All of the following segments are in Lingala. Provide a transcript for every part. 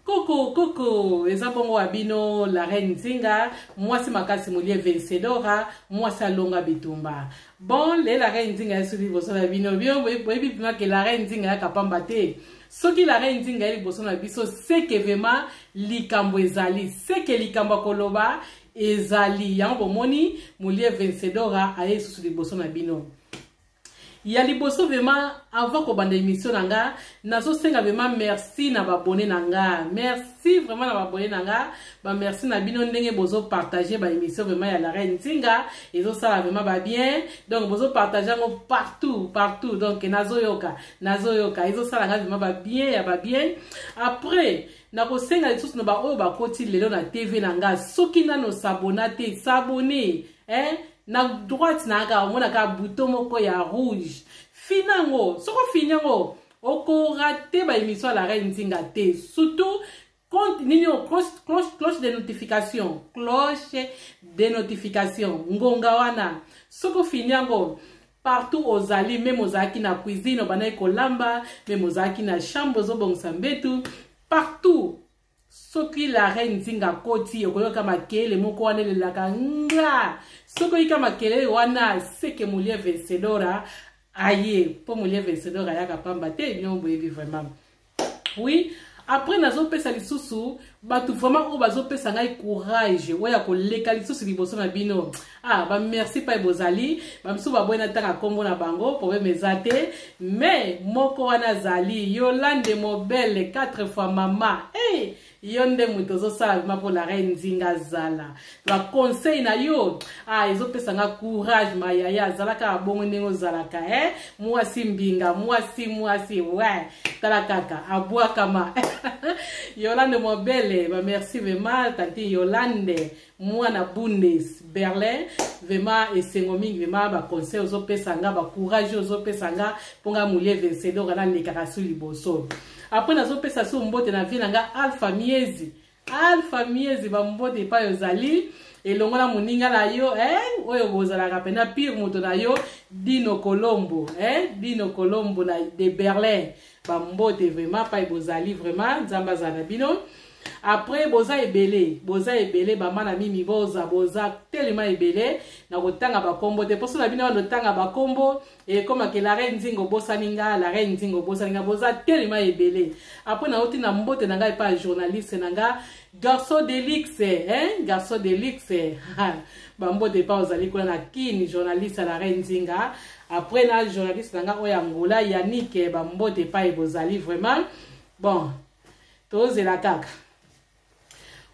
Koko koko eza bongo wa bino la reine Nzinga mwasi makasi molie vencedora mwasi alonga bitumba bon le la reine Nzinga yesu liboso na bino bino boyebi vraiment ke la reine Nzinga yaka pamba te soki la reine Nzinga ye liboso na biso seke vraiment likambo ezali seke likambo ya koloba ezali yango bomoni molie vencedora aye lisusu liboso na bino. Ya liboso vraiment avant kobanda émission na nga, nazosenga vraiment merci na babone na nga, merci vraiment na babone na nga, ba merci na bino ndenge bozo partager ba émission vraiment ya la reine Nzinga, ezosala vraiment ba bien, donc bozo partager yango partout partout, donc nazoyoka nazoyoka ezosala nga vraiment ba bien ya ba bien. Après nakosenga lisusu na baoyo bakoti lelo na TV na nga, soki nano s'abonna te, s'abonner hein, na droite na kaka omona kaka bouton moko ya rouge, fina yango. Soki ofini yango okorate ba émission ya la reine Nzinga te, surtout compte nini oyo cloche, cloche, cloche de notification, cloche de notification ngonga wana. Soki ofini yango partout ozali, meme ozalaki na cuisine obandaki kolamba, meme ozalaki na chambre ozobongisa mbetu, partout soki la reine Nzinga akoti okoyoka makelele moko wana elelaka nga. Soki oyika makelele wana seke molie vencedora aye, mpo molie vencedora ayaka pamba te, bino boyebi vraiment. Oui, après nazopesa lisusu bato vraiment oyo bazopesa ngai courage oyo ya koleka lisusu liboso na bino. Ah, ba merci pai bozali, bamisusu baboyi natanga nkombo na bango, problème eza te, mais moko wana azali Yolande Mobele 4 fois mama. Hey, yo nde moto ozosala vraiment mpo la reine Nzinga azala ba conseil na yo, ah, ezopesa nga courage. Mayaya azala kaka bongo ndenge ozalaka, eh? Mwasi mbinga, mwasi mwasi we tala kaka abwakama. Yolande Mobele, ba merci vraiment tante Yolande mwana Bundes Berlin, vraiment esengo mingi vraiment ba conseil ozopesa nga, ba courage ozopesa nga mpo nga molie vencedora nalekaka su liboso. Après nazopesa su mbote na vie na nga Alpha Miezi, Alpha Miezi, bambote epai ozali elongo na moninga na yo, eh? Oyo bozalaka mpena pire moto na yo Dino Colombo, eh? Dino Colombo na de Berlin, bambote vraiment pai bozali, vraiment Nzambe azala na bino. Après boza ebele, boza ebele bama na mimi, boza boza tellement ebele na kotanga bakombo te, poso na bino wana otanga bakombo ekomake la reine Nzinga obosani nga, la reine Nzinga obosani nga, boza tellement ebele. Après nauti na mbote na ngai epai ya journaliste na nga Garçon Delix, hein? Garçon Delix, bambote epai ozali kuna na Kin, journaliste ya la reine Nzinga. Après na journaliste na nga oyo Angola Yannick, bambote epai bozali vraiment. Bon, tozela kaka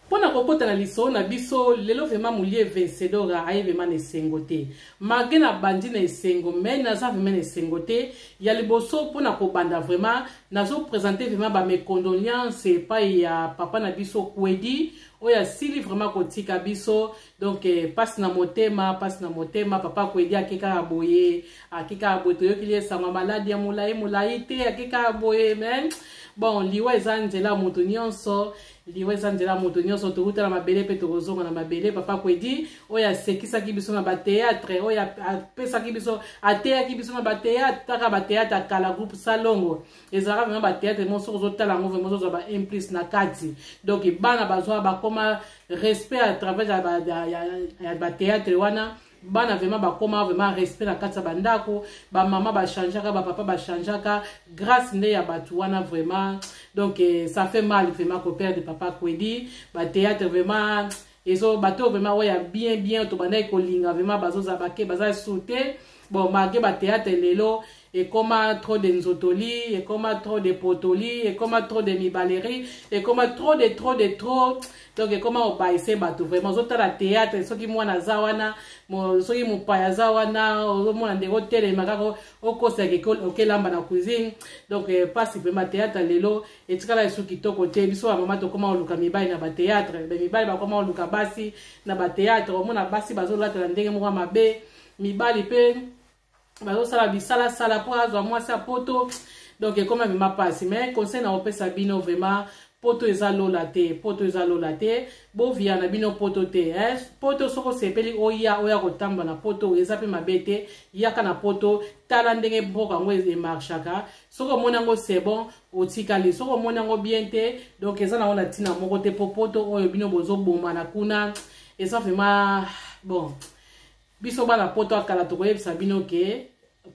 mpona kokota na lisolo na biso lelo. Vraiment molie vencedora aye vraiment na esengo te, malgré na bandi na esengo, mais naza vraiment na esengo te. Ya liboso mpona kobanda vraiment nazoprésente vraiment ba mes condoléances epai ya papa na biso Kwedi oyo asili vraiment kotika biso. Donc pasi na motema, pasi na motema. Papa Kwedi ake kaka boye, ake kaka boye, toyokeli esango maladi ya molai molai te, ake kaka boye. Mais bon, liwa eza nzela ya moto nyonso, liwa eza nzela ya moto nyonso, towuta na mabele mpe tokozonga na mabele. Papa Kwedi oyo asekisaki biso na bateatre, oyo apesaki biso, ateyaki biso na bateatre, taka bateatre ya kala, groupe Salongo ezalaka vraiment bateatre moko soki ozotala yango vraiment ozozwa ba un plus na kati. Donc bana bazwa bakoma respect à travers ya bateatre wana, bana vraiment bakoma vraiment respect na kati ya bandako, bamama bachangeaka, bapapa bachangeaka grâce nde ya bato wana vraiment. Donc ça fait mal vraiment koperdre papa Kwedi. Bateatre vraiment ezo bato vraiment oyo ya bien bien tobandaki kolinga vraiment bazoza bake baza su te. Bon, malgré bateatre lelo ekoma trop de nzotoli, ekoma trop de potoli, ekoma trop de mibaleri, ekoma trop de trop de trop. Donc ekoma obaise bato vraiment. Ozotala théâtre, soki mwana aza wana, soki mopaya aza wana, ozomona ndenge otelema kaka okosaka okelamba na cuisine. Donc pasi vraiment, théâtre lelo etikala esu kitoko te. Biso bamama tokoma koluka mibali na bateatre, mibali bakoma koluka basi na bateatre. Omona basi bazolatela ndenge moko ya mabe, mibali mpe bazosala bisalasala mpo azwa mwasi ya poto. Donc ekoma vraiment pasi, mais conseil na kopesa bino vraiment. Poto eza lola te, poto eza lola te. Bovia na bino poto te, eh? Poto soko sepeli oya oya kotamba na poto eza pe mabe te. Yaka na poto, tala ndenge mboka yango emarchaka. Soko omoni yango c'est bon, otikali. Soko omoni yango bien te, donc eza nango na ntina moko te po poto oyo bino bozoboma na kuna eza vraiment bon. Biso bana poto akala tokoyebisa bino ke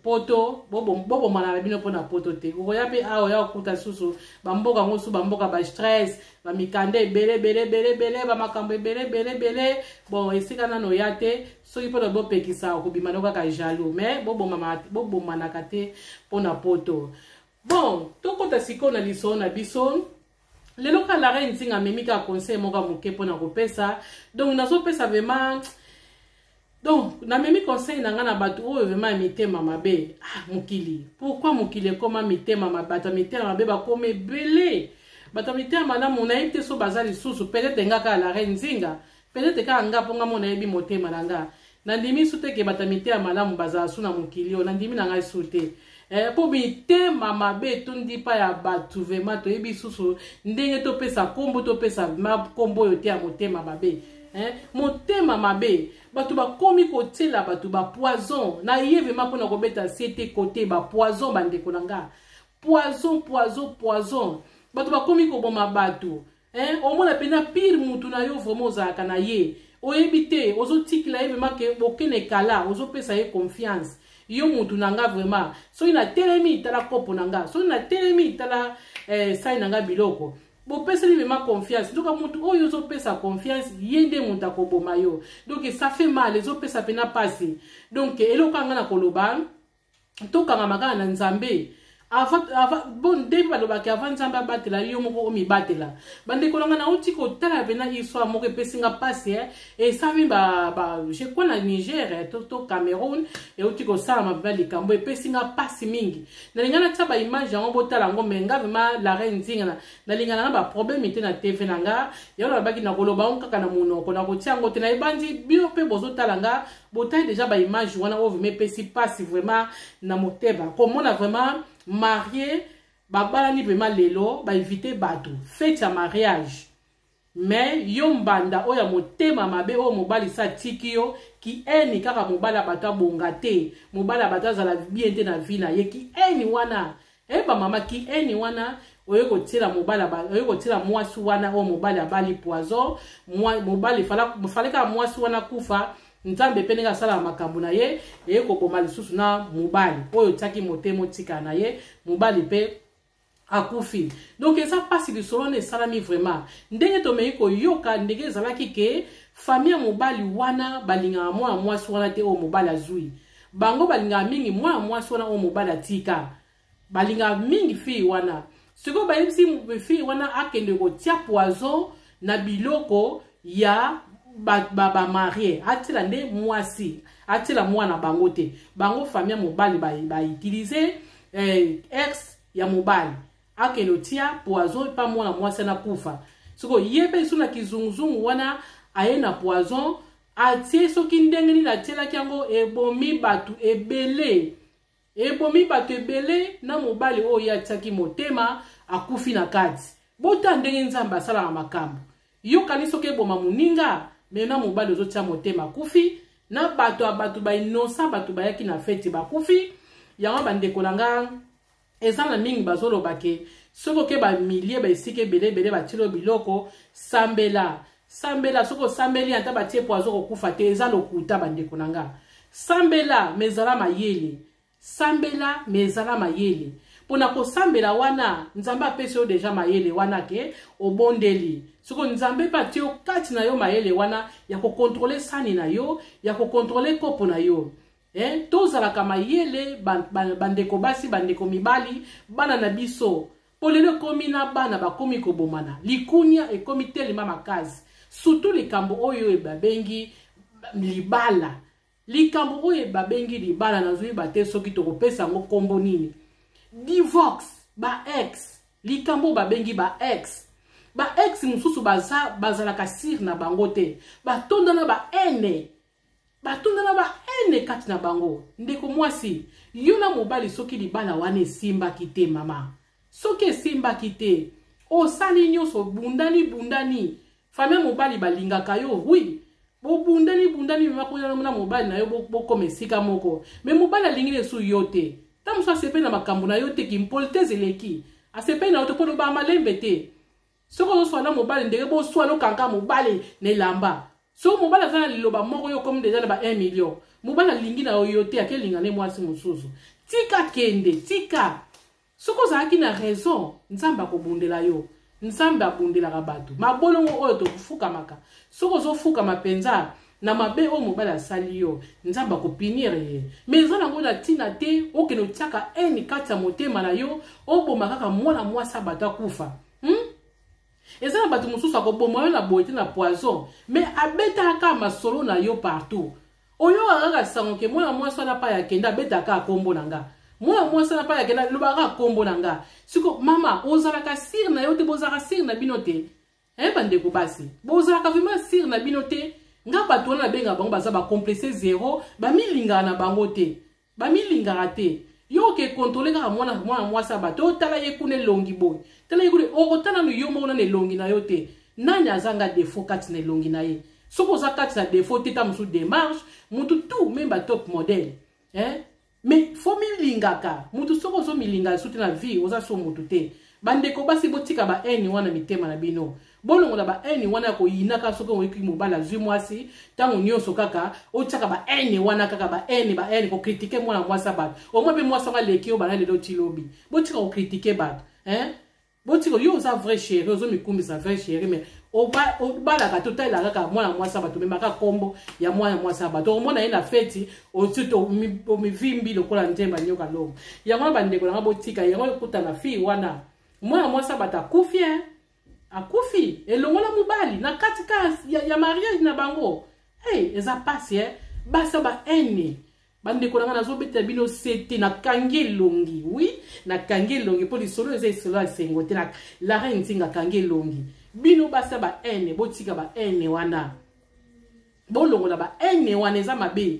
poto bobomana na bino mpona poto te. Okoya mpe awa oya kokuta susu bamboka yango su bamboka ba stress, bamikanda ebele ebele ebele ebele, bamakambo ebele ebele ebele. Bon, esika nano oya te, soki mpona bopekisa okobima no kaka jaloux, mais bobomanaka te mpona poto. Bon, tokota sikoyo na lisolo na biso lelo. Kaka la reine Nzinga amemi kaka conseil moko ya moke mpona kopesa. Donc nazopesa vraiment, donc namemi conseil na ngai na bato oyo vraiment ya mitema mabe. Ah, mokili, pourquoi mokili ekoma mitema mabe? Bato ya mitema mabe bakoma ebele, bato ya mitema malamu nayebi te so baza lisusu. Peut-être nga kaka la reine Nzinga, peut-être kaka nga, mpo nga mo nayebi motema na nga. Nandimi su te ke bato ya mitema malamu bazala su na mokili oyo. Nandimi na ngai su te, mpo mitema mabe etondi mpa ya bato. Vraiment toyebi susu ndenge topesa nkombo, topesa nkombo oyo te ya motema mabe, motema mabe. Bato bakomi kotiela bato bapoison na ye vraiment mpona kobeta se te kote bapoison. Bandeko na nga, poison, poison, poison. Bato bakomi koboma bato, hein? Omona mpena pire mutu na yo vraiment ozalaka na ye, oyebi te, ozotikela ye vraiment ke bokene kala, ozopesa ye confiance. Yo mutu na nga vraiment, soki natelemi tala kopo na nga, soki natelemi tala sai na nga biloko. Bopeseli vraiment confiance, nzoka mutu oyo ozopesa confiance, ye nde moto akoboma yo. Donc ça fait mal, ezopesa mpena mpasi. Donc eloko anga na koloba, tokangama kaka na Nzambe. Avant, bon, nde balobaki avant Nzambe abatela yo moko omibatela. Bandeko na nga, nauti kotala mpena histoire moko epesi nga mpasi. Esami ba, je crois na Niger to Cameroun, euti kosalama mpena likambo epesi nga mpasi mingi. Nalinga natia baimage yango, botala yango, mais nga vraiment la reine Nzinga nalinga nanga baproblème te na TV na nga. Yango nalobaki nakoloba yango kaka na monoko, nakotia yango te. Nayebandi bino mpe bozotala nga, botali déjà baimage wana oyo vraiment epesi mpasi vraiment na motema komona vraiment marié babalani vraiment lelo, bainvite bato fête ya mariage, mais yo mbanda oyo ya motema mabe oyo mobali sa atiki yo, kieni kaka mobali ya bato abonga te, mobali ya bato azala bien te na vie na ye. Kieni wana eyeba mama, kieni wana oye kotiela mobali, oye kotiela mwasi wana oyo mobali abali poison. Mobali fale kaka mwasi wana kufa. Nzambe mpe ndenge asalaka makambo na ye, eye koboma lisusu na mobali oyo otiaki motema otikala na ye, mobali mpe akufi. Donc eza mpasi. Lisolo wana esalami vraiment ndenge tomeki koyoka ndenge ezalaki ke famille ya mobali wana balingaka mwana mwasi wana te oyo mobali azwi. Bango balingaka mingi mwana mwasi wana oyo mobali atika, balingaka mingi fille wana. Sikoyo bayebisi fille wana akende kotia poison na biloko ya bamarie, ba, ba atiela nde mwasi, atiela mwana bango te. Bango famille ya mobali bautilize ba ex ya mobali akende otia poison epa mwana mwasi ana kufa. Sikoyo ye mpe lisu na kizunguzungu wana aye na poison atie, soki ndenge nini atielaki yango, ebomi bato ebele, ebomi bato ebele. Na mobali oyo ye atiaki motema akufi na kati. Bota ndenge Nzambe asalaka makambo. Yokani soki eboma moninga me na mobali ozotia motema akufi, na bato ya bato bainosa, bato bayaki na feti bakufi. Yango bandeko na nga, eza na mingi bazoloba ke soki oke bamilie baesika ebele ebele batielo biloko, sambela, sambela. Soki osambeli, ata batie poison kokufa te. Eza lokuta, bandeko na nga. Sambela me ezala mayele, sambela me ezala mayele. Mpona kosambela wana, Nzambe apesi yo deja mayele wana ke obondeli. Sikoyo Nzambe mpe atie yo kati na yo mayele wana ya kokontrole sani na yo, ya kokontrole kopo na yo. Tozalaka mayele, bandeko basi, bandeko mibali, bana na biso, mpo lelo ekomi na bana bakomi kobomana, likunia ekomi telema makasi, surtout likambo oyo babengi libala. Likambo oyo babengi libala, nazoyeba te soki tokopesa yango nkombo nini, divorce, ba ex. Likambo oyo babengi ba ex, ba ex mosusu baza bazalaka sire na bango te, batonda na ba haine, batonda na ba haine kati na bango. Ndeko mwasi, yo na mobali, soki libala wana esimbaki te, mama, soki esimbaki te, Osali nyonso, obundani bundani, famille mobali balingaka yo, oui, bobundani bundani, mema kuna na mobali na yo, bokoma esika moko, mais mobali alingi lesu yo te. Ntango mosusu asepeli na makambo na yo te, kimpolitese eleki, asepeli na yo te mpo lobaka malembe te. Soki ozoswana mobali, ndenge boswana, okanga mobali na elamba. Soki mobali aza na liloba moko, yo okomi déjà na ba 1 million. Mobali alingi na yo te, akelinga ne mwasi mosusu. Tika, kende, tika. Soki ozalaki na raison, Nzambe akobundela yo. Nzambe abundelaka bato. Mabolongo oyo tofukamaka, soki ozofukama mpenza na mabe oyo mobali asali yo, Nzambe akopunir ye. Mais eza nango na ntina te okende otiaka haine kati ya motema na yo, oboma kaka mwana mwasi ya bato akufa, Eza na bato mosusu akoboma yo na boye te, na poison, mais abetaka kaka masolo na yo partout. Oyokaka kaka sango ke mwana mwasi wana pai akende, abetaka kaka kombo na nga. Mwana mwasi wana pai akende, alobaka kaka kombo na nga. Siko mama, ozalaka sûre na yo te, bozalaka sûre na bino te. Bandeko basi, bozalaka vraiment sûre na bino te. Nga bato wana nabengaka bango baza bacomplexe zéro, bamilingaka na bango te, bamilingaka te. Yo oke contrôler kaka mwana mwasi ya bato, otala ye kuna elongi boye, tala ye kuna, okotala nanu yo moko nanu elongi na yo te. Nani azanga défaut kati na elongi na ye? Soki oza kati na défaut te, ta mosusu démarche mutu tout, même batop modèle, hein? Mais faut milingaka mutu. Soki ozomilinga lisusu te na vie, oza so mutu te. Bandeko basi, botika bahaine wana mitema na bino, bolongola bahaine wana ya koyinaka. Soki oyoki mobali azwi mwasi, ntango nyonso kaka otiaka bahaine wana, kaka bahaine, bahaine, kocritiquer mwana mwasi ya bato. Omoi mpe mwasi wango aleki yo bana lelo ti lobi. Botika kocritiquer bato, hein? Botika. Yo oza vrai chéri, ozomikumbisa vrai chéri, mais obalaka te, otalelaka kaka mwana mwasi ya bato, omemaka nkombo ya mwana mwasi ya bato. Omona ye na feti, osuti omivimbi lokola nzemba nyoka longo. Yango wana, bandeko nanga, botika yango. Ekutana fille wana, mwana mwasi ya bato akufi, e akufi elongo na mobali na kati ka ya mariage na bango. Hey, eza pasi, eh? Basa bahaine. Bandeko na ngai, nazobetela bino se te. Nakangi elongi, oui, nakangi elongi mpo lisolo eza esolo ya esengo te. La reine Nzinga akangi elongi. Bino basa bahaine, botika bahaine wana, bolongola bahaine wana, eza mabe.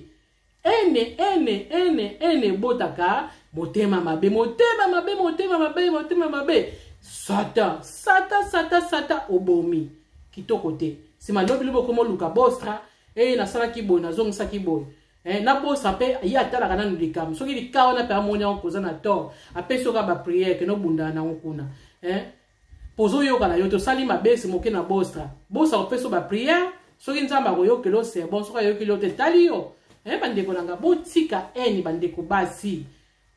Haine, haine, haine, haine ebotaka motema mabe, motema mabe, motema mabe, motema mabe. Sata, sata, sata, sata, obomi kitoko te. Nsima lobi lobi okoma oluka bostra e nasalaki boye, nazongisaki boye. Nabosa mpe ye atalaka nanu likambo. Soki lika wana mpe amoni yango koza na tort, apesi oka baprière, kende obundana nango kuna, Po ozoyoka na yo te, osali mabesi moke na bostra. Bosa kopesa baprière, soki Nzambe akoyokela yo, c'est bon. Soki ayokeli yo te, tali yo. Bandeko na nga, botika haine. Bandeko basi,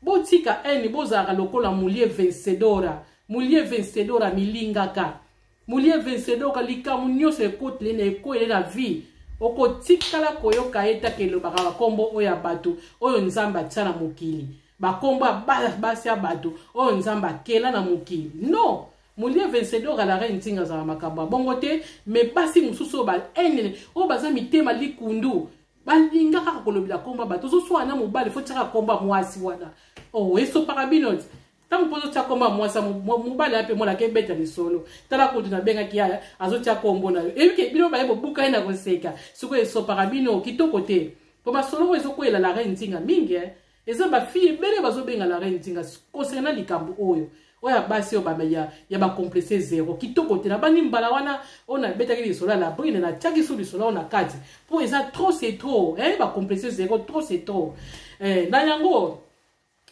botika haine, bozalaka lokola mulie vencedora. Mulie vencedora milingaka, mulie vencedora likambo nyonso ekotele na ekoyele na vie, okotikala koyoka ye taka elobaka bakombo oyo ya bato oyo Nzambe atia na mokili, bakombo ya basi ya bato oyo Nzambe akela na mokili. Non, molie vencedor la reine Ntinga azala makambo ya bongo te. Mais basi mosusu oyo bahaine, oyo baza mitema likundu, balinga kaka kolobela kombo ya bato. Ozoswana na mobali, faut tiaka kombo ya mwasi wana. Oh, esopaka bino ti ntango mpo ozotia kombo ya mwasi, mobali ya mpe mwana ebeta lisolo. Tala kutu nabengaki ya azotia kombo na yo, eyebike bino baye bobuka ye na koseka. Sikoyo esopaka bino, kitoko te. Mpo masolo oyo ezokweyela la reine Ntinga mingi, eza bafille ebele bazobenga la reine Ntinga concernant likambo oyo ya basi oyo ya bacomplexe zéro. Kitoko te. Nabandi mbala wana oyo nabetaki lisolo ya Labrine, natiaki so lisolo oyo na kati mpo eza trop, c'est trop, eh, bacomplexe zéro, trop c'est trop. Na yango,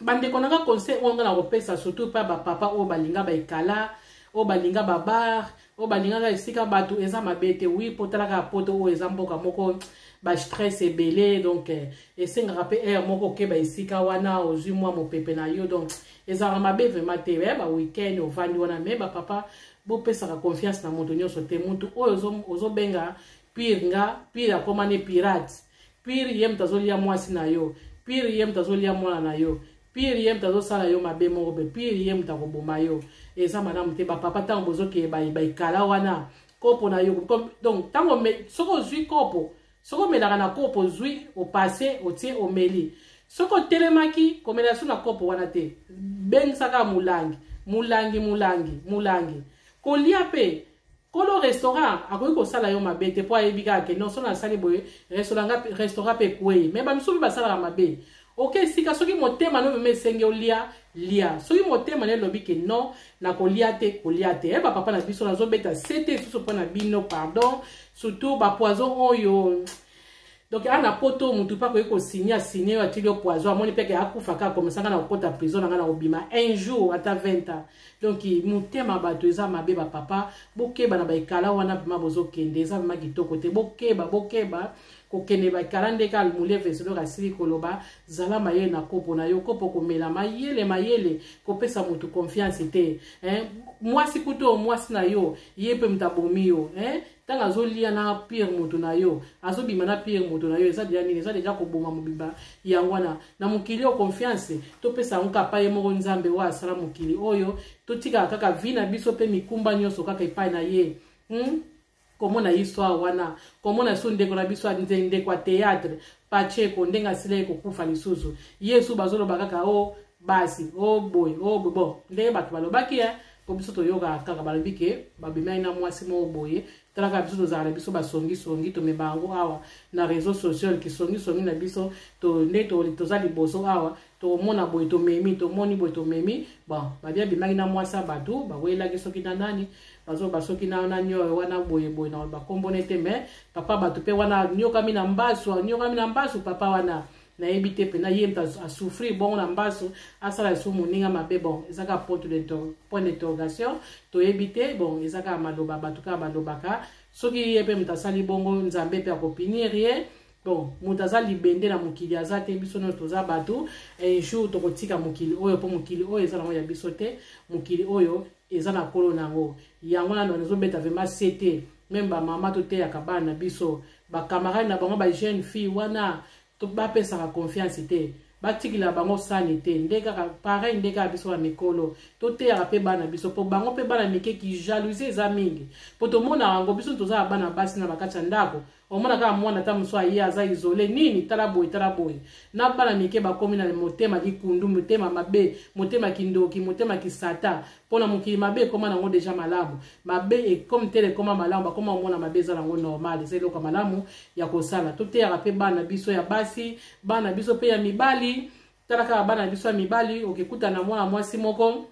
bandeko na nga, conseil oyo nga na kopesa, surtout mpe bapapa oyo balinga baekala, oyo balinga babar, oyo balingaka esika bato, eza mabe te, oui, mpo talaka ya poto oyo eza mboka moko bastress ebele. Donc esengaka mpe aire moko okeba esika wana, ozwi mwa mopepe na yo. Donc ezalaka mabe vraiment te, baweekend ovandi wana. Mais bapapa, bopesaka confiance na moto nyonso te. Motu oyo ozobenga pire, nga pire akóma ne pirate. Pire ye moto azolia mwasi na yo, pire ye moto azolia mwana na yo, pire ye moto azosala yo mabe moko mpe pire ye moto akoboma yo. Eza malamu te. Bapapa, ntango bozokeye baikala wana, kopo na yo, donc ntango soki ozwi kopo, soki omelaka na kopo, ozwi opase, otie, omeli. Soki otelemaki, komela so na kopo wana te, bengisaka molangi, molangi, molangi, molangi. Kolia mpe, kolo restaurant akoki kosala yo mabe te, mpo ayebi kaka ke non, so nasali boye, restaurant mpe ekwei. Mais bamisusu mpe basalaka mabe. Oke esika, soki motema no meme esengi olia. lia. Soki motema na elobi ke non, nakolia te, kolia te. Eh, bapapa na biso, nazobeta sete lisusu mpo na bino, pardon, surtout bapoison oyo. Donc ana poto, motu mpe akoki kosigne, asigne oyo atili yo poison, amoni mpe ke akufa kaka, komesanga na kokota prison na ngai na kobima un jour ata 20 ans. Donc motema bato eza mabe. Bapapa, bokeba na baekala wana, vraiment bozokende, eza vraiment kitoko te. Bokeba, bokeba kokende baekala. Ndenge Almulie Veselor asili koloba, zala mayele na kopo na yo, kopo komela mayele, mayele kopesa motu confiance te, eh? Mwasi kutu oyo mwasi na yo, ye mpe moto abomi yo, eh? Ntango azolia na pire moto na yo, azobima na pire moto na yo, eza deja nini? Eza deja koboma mobimba. Yango wana na mokili oyo, confiance topesa yango kaka ye moko Nzambe oyo asala mokili oyo. Totikaka kaka vie na biso mpe mikumba nyonso kaka epai na ye, Komona histoire wana, komona so ndeko na biso, ndeko ya théâtre Pacheko, ndenge asilaki kokufa lisusu, yesu bazoloba kaka o basi o boye o boye. Bon, ndenge bato balobaki, po biso toyokaka kaka, balobi ke babimaki na mwasi moko boye. Talaka, biso tozala na biso basongisongi, tomema yango awa na réseau social, kisongisongi na biso nde toza liboso awa. Tomona boye, tomemi, tomoni boye, tomemi. Bon, babi abimaki na mwasi ya bato, bawelaki soki na nani, bazoba soki na nani oyo wana boye boye, na bakombone te. Mais papa bato mpe wana anyokami na mbasu, anyokami na mbasu. Papa wana nayebi te mpena ye moto asouffrir bongo na mbasu, asala lisusu moninga mabe. Bon, eza kaka point d'interrogation, toyebi te. Bon, eza kaka maloba, bato kaka balobaka. Soki ye mpe moto asali bongo, Nzambe mpe akopunir ye. Bon, moto aza libende na mokili aza te. Biso nyonso toza bato, un jour tokotika mokili oyo, mpo mokili oyo eza nango ya biso te. Mokili oyo eza na nkolo na yango. Yango nano nazobeta vraiment sete. Même bamama, toteyaka bana na biso, bacamarade na bango, bajeune fille wana, bapesaka confiance te, batikila bango sani te. Nde kaka pareil, nde kaka biso ya mikolo toteyaka mpe bana biso, mpo bango mpe bana mike, ki jalousie eza mingi, mpo tomonaka yango. Biso toza ya bana basi na bakati ya ndako, omona kaka mwana ata mosu aye aza isolé nini, tala boye, tala boye. Na bana mike bakomi na motema likundu, motema mabe, motema kindoki, motema kisata, mpona mokili mabe ekóma nango deja malamu. Mabe ekomi tele, ekóma malamu, bakóma omona mabe eza nango normal, eza eloko malamu ya kosala. Toteyaka mpe bana biso ya basi, bana biso mpe ya mibali. Tala kaka bana biso ya mibali, okekutana mwana mwasi moko,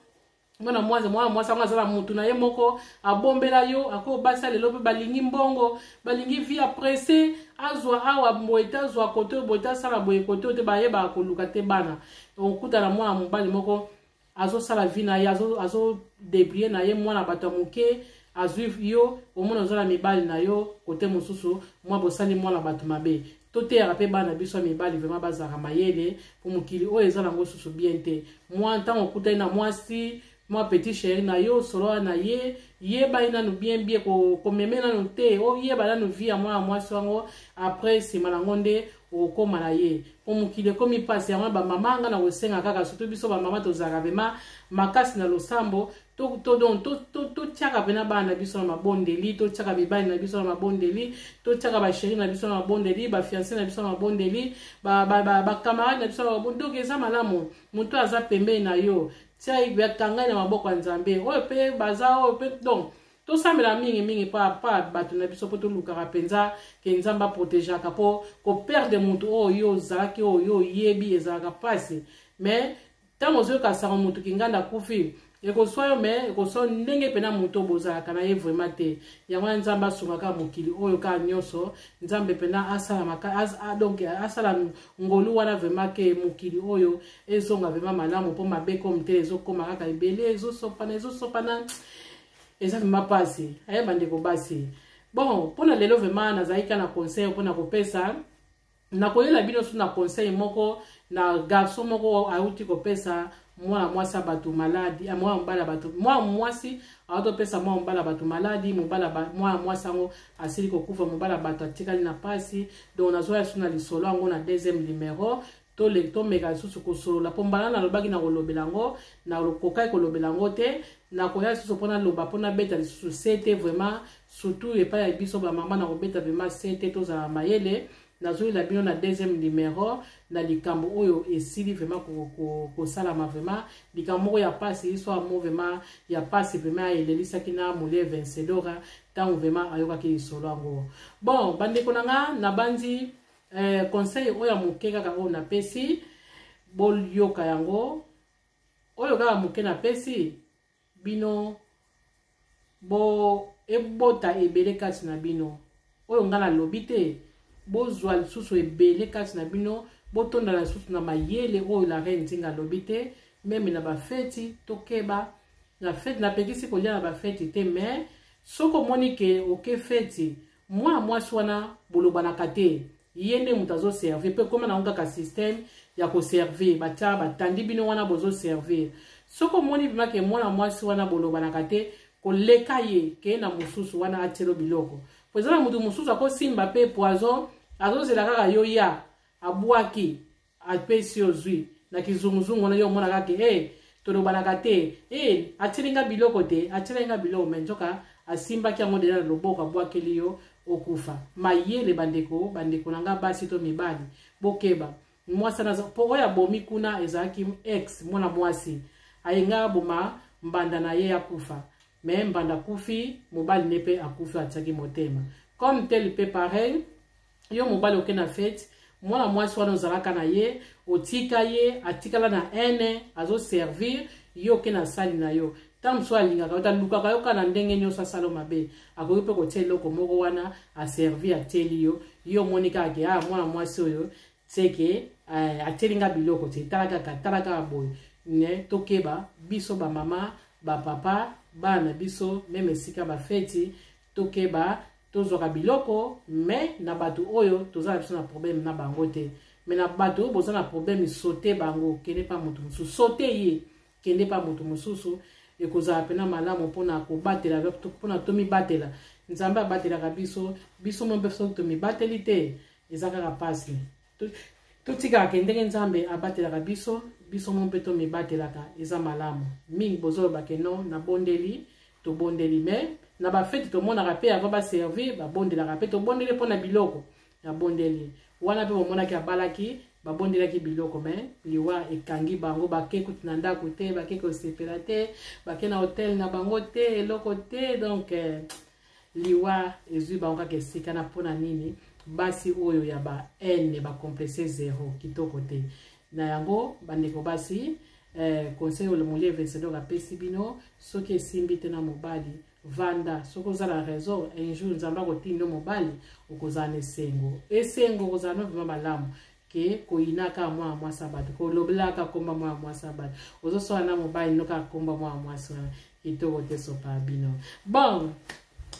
mwana mwasi yango aza na mutu na ye moko, abombela yo, akobasa lelo mpe balingi mbongo, balingi vie ya presse, azwa awa boye te, azwa kote oyo boye te, asala boye kote oyo te, bayebaka koluka te. Bana, okutana mwana mobali moko azosala vie na ye, azodébrouiller na ye, mwana bato ya moke azwi yo, omona oza na mibali na yo kote mosusu, mwa bosali mwana bato mabe. Toteyaka mpe bana biso ya mibali vraiment bazalaka mayele, mpo mokili oyo eza nango susu bien te. Mwa ntango okutani na mwasi, mwa petit chéri na yo, solola na ye, yeba ye nanu bien bien, komeme nanu te, oyeba nanu vie ya mwana mwasi wango, après nsima nango nde okóma na ye, mpo mokili ekómi mpasi. Yango bamama, nga na kosenga kaka, surtout biso bamama tozalaka vraiment makasi na losambo, donc totiaka mpena bana na biso na mabondeli, totiaka mibali na biso na mabondeli, totiaka bachéri na biso na mabondeli, bafiancé na biso na mabondeli, bacamarade na biso na mabondeli. Donc eza malamu, moto aza pembeni na yo, tia kangai na maboko ya Nzambe. Oyo mpe baza oyo mpe, donc tosambela mingimingi mpa bato na biso, mpo tolukaka mpenza ke Nzambe aprotégeaka, mpo koperdre motu oyo yo ozalaki, oyo yo oyebi, ezalaka mpasi. Mais ntango ozoyoka sango motu kinganda akufi, ekoswa yo, mais ekoswa ndenge mpena moto bozalaka na ye vraiment te. Yango wana Nzambe asungaka mokili oyo kaka nyonso, Nzambe mpena asala, donc asala ngolu wana vraiment ke mokili oyo ezonga vraiment malamu, mpo mabe komi te, ezokóma kaka ebele, ezosopana, ezosopana, eza vraiment mpasi. Aye bandeko basi, bon, mpona lelo vraiment nazalaki kaka na conseil mpona kopesa. Nakoyela bino so na conseil moko na garçon moko auti kopesa mwana mwasi ya bato maladi, mwana mobali ya bato, mwana mwasi auti kopesa mwana mobali ya bato maladi, mobali, mwana mwasi yango asili kokufa, mobali ya bato atikali na mpasi. Donc nazoya so na lisolo yango na deuxième numéro, tomeka lisusu kosolola, mpo mbala nalobaki na kolobela yango, nakokaki kolobela yango te. Nakoya lisusu mpo naloba, mpo nabeta lisusu sete vraiment, surtout epai ya biso bamama, na kobeta vraiment sete, tozala mayele. Nazoyela bino na deuxième numéro na likambo oyo esili vraiment kosalama, vraiment likambo moko ya pasi, histoire mo vraiment ya pasi, vraiment elelisaki na Molie Vencedora ntango vraiment ayokaki lisolo yango. Bon, bandeko na nga, nabandi conseil oyo ya moke kaka oyo napesi, boyoka yango. Oyo kaka moke napesi bino bo ebota ebele kati na bino. Oyo ngai nalobi te, bozwa lisusu ebele kati na bino, botondana lisusu na mayele oyo la reine Nzinga alobi te. Meme na bafeti, tokeba na feti. Napekisi kolia na bafeti te, mais soki omoni ke oke feti, mwana mwasi wana bolobanaka te, ye nde moto azoservir, mpe ekoma nango kaka système ya koservir, batia batandi bino wana bozoservir. Soki omoni bima ke mwana mwasi wana bolobanaka te, koleka ye keye na mosusu wana atielo biloko, po eza na moto mosusu akosimba mpe poison, azozela kaka yo ya abwaki, apesi yo zwi na kizunguzungu wana, yo omona kaka ke hey, tolobanaka te, hey, atieli nga biloko te, atieli nga biloko, me nzoka asimbaki yango deja na loboko, abwakeli yo, okufa. Mayele bandeko, bandeko na nga basi to mibali, bokeba mwasi wana, po oyo abomi kuna ezalaki ex mwana mwasi, ayenga aboma mbanda na ye akufa, me mbanda akufi, mobali ne mpe akufi, atiaki motema comme tel. Mpe pareil, yo mobali oke na fete, mwana mwasi wana ozalaka na ye, otika ye, atikala na haine, azoservir yo, oke na sali na yo. Ntango mosusu alingaka yo, talukaka yo kaka na ndenge nyonso asala mabe, akoki mpe kotia eloko moko wana, aservi, atieli yo, yo omoni kaka ke ah, mwana mwasi oyo seke eh, atieli nga biloko te, tala kaka, tala kaka boye. Ne tokeba biso bamama, bapapa, bana na biso, meme esika bafeti, tokeba. Tozwaka biloko me na bato oyo toza na biso na problème na bango te, me na bato oyo boza na problème, saute bango, kende pa moto mosusu, saute ye, kende pa moto mosusu. Ekozala mpena malamu mpona kobatela, mpona tomibatela. Nzambe abatelaka biso, biso mo mpe soki tomibateli te, eza kaka mpasi. Totikaka ke ndenge Nzambe abatelaka biso, biso mo mpe tomibatelaka, eza malamu mingi. Bozoloba ke non, nabondeli, tobondeli, mais na bafeti tomonaka mpe avant baservir babondelaka mpe, tobondeli mpona biloko, nabondeli wana mpe bomonaki abalaki, babondelaki biloko, me liwa ekangi bango, bake kutu na ndako te, bake kosepela te, bake na hotel na bango te, eloko te. Donc eh, liwa ezwi bango kaka esika na. Mpona nini basi oyo ya ba haine, bacomplexe zero, kitoko te? Na yango bandeko basi, eh, conseil oyo Molie Vencedor apesi bino, soki esimbi te na mobali, vanda. Soki oza na raison, un jour Nzambe akotinda mobali, okozala na esengo, esengo okozala no vraiment malamu ke koyinaka mwana mwasi ya bato, kolobelaka komba mwana mwasi ya bato, ozosala na mobali no kaka komba mwana mwasi wana, kitoko te, sopa bino. Bon,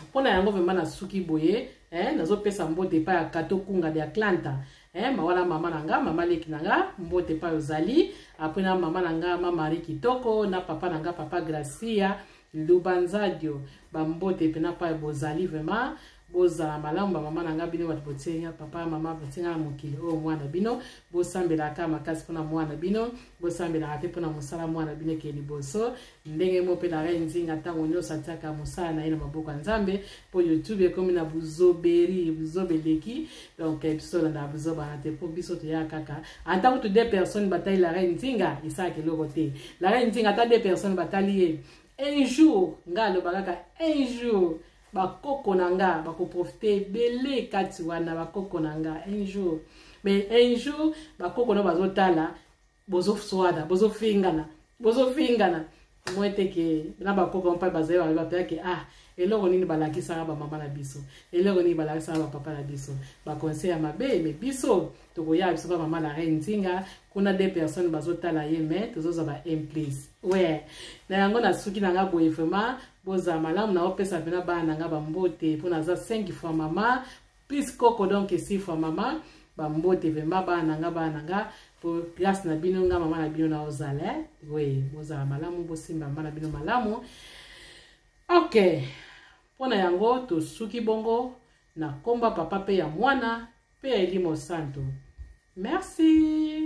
mpona yango vraiment nasuki boye eh, nazopesa mbote epai ya Kato Kunga de Atlanta, eh, mawana mama na nga, mama leki na nga, mbote epai ozali. Apres na mama na nga, ma Marie Kitoko, na papa na nga, papa Gracia Lubanzadio, bambote mpena pai bozali. Vraiment bozala malamu, bamama na nga, bino bato botienga, papa, mama, botienga na mokili oyo mwana bino, bosambelaka makasi mpona mwana bino, bosambelaka mpe mpona mosala mwana bino ekee liboso. Ndenge mo mpe la reine Nzinga ntango nyonso atiaka mosala na ye na maboko ya Nzambe, mpo YouTube ekomi na buzoberi, buzoba eleki. Donc biso tolandaka buzoba wana te, mpo biso toyaka kaka. Ata kutu deux personnes batali la reine Nzinga, esalaka eloko te. La reine Nzinga, ata deux personnes batali ye, un jour, nga aloba kaka, un jour bakoko na nga bakoprofite ebele kati wana, bakoko na nga un jour. Mais un jour bakoko na bazotala, bozoswana, bozofingana, bozofingana mo ete ke na bakoko mpe bazali baloba mpe ke ah, eloko nini balakisaka bamama na biso, eloko nini balakisaka bapapa na biso, baconseil ya mabe. Me biso tokoya biso ba mama la reine Nzinga kuna, deux personnes bazotala ye, mais tozozwa ba implice we. Na yango nasuki na nga boye. Vraiment bozala malamu. Naopesa mpena bana na nga bambote, mpo naza 5 fois mama plus koko, donc 6 fois mama. Bambote vraiment bana na nga, bana na nga, po place na bino, nga mama na bino naozala. We, bozala malamu, bosimba mama na bino malamu. Ok, mpo na yango tosuki bongo na komba Papa mpe ya Mwana mpe ya Elimo Santo. Merci.